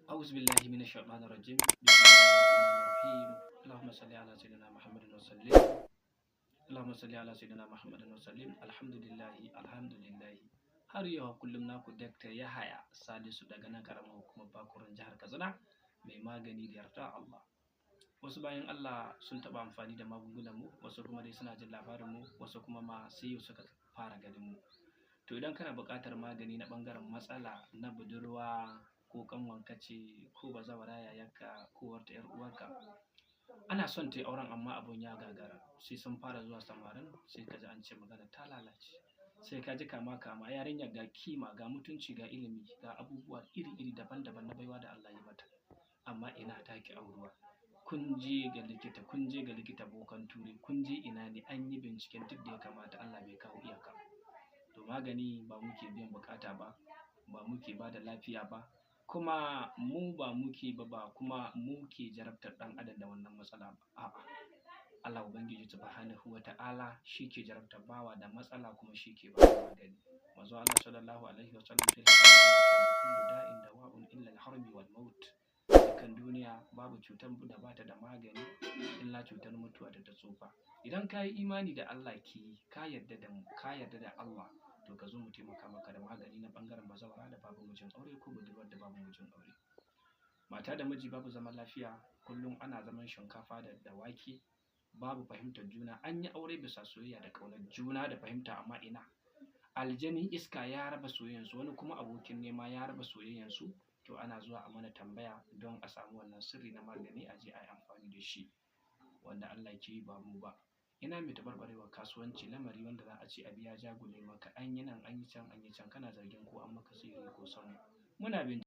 أعوذ بالله من الشيطان الرجيم. بسم الله الرحمن الرحيم. اللهم صل على سيدنا محمد وسلم. اللهم صل على سيدنا محمد وسلم. الحمد لله، الحمد لله. Har yau kullum naku Dr. Yahaya Salisu daga nan karamar hukumar Bakurin, jihar Katsina, mai magani da yarda Allah. Wasu bayan Allah sun taɓa amfani da magungunan mu, wasu kuma dai suna jin labarin mu, wasu kuma ma sai yau suka fara ganin mu. To, idan kana buƙatar magani na ɓangaren matsala na budurwa ko ƙanwarka ce ko bazawara, yayarka ko wata 'yar uwarka, ana son ta yi auren amma abun ya gagara, sai sun fara zuwa samarin sai ka ji an ce magana ta lalace. Sai ka ji kama kama, yarinyar ga kima, ga mutunci, ga ilimi, ga abubuwa iri-iri daban-daban na baiwa da Allah ya mata, amma ina, ta ki auruwa. Kun je ga likita, kun je ga likita bokan turai, kun je ina ne, an yi binciken duk da ya kamata, Allah bai kawo iyaka. To, magani ba muke biyan bukata ba, ba muke ba da lafiya ba, kuma mu ba muke ba, ba kuma muke jarabtar ɗan adam da wannan matsala ba. A'a, Allah Ubangiji Subhanahu wa Ta'ala shi ke jarabtar bawa da matsala, kuma shi ke ba da magani. Manzo Allah sallallahu alaihi wasallam fil kullu da'in dawa'un illa al-harbi wal maut. Dukkan duniya babu cutar da bata da magani illa cutar mutuwa da ta tsufa. Idan ka yi imani da Allah, ki ka yarda da mu, ka yarda da Allah, to ka zo mu taimaka maka da magani na bangaren bazawara da babu mijin aure ko budurwar da babu mijin aure. Mata da miji babu zaman lafiya, kullum ana zaman shinkafa da wake, babu fahimtar juna. An yi aure bisa soyayya da ƙaunar juna da fahimta, amma ina, aljani iska ya raba soyayyansu, wani kuma abokin nema ya raba soyayyansu. To, ana zuwa a mana tambaya don a samu wannan sirri na magani, a je a yi amfani da shi, wanda Allah ke yi, ba mu ba. Ina mai taɓarɓarewar kasuwanci, lamari wanda za a ce abu ya jagule maka, an yi nan, an yi can, an yi can, kana zargin ko an maka sihiri ko sammu. Muna bincike.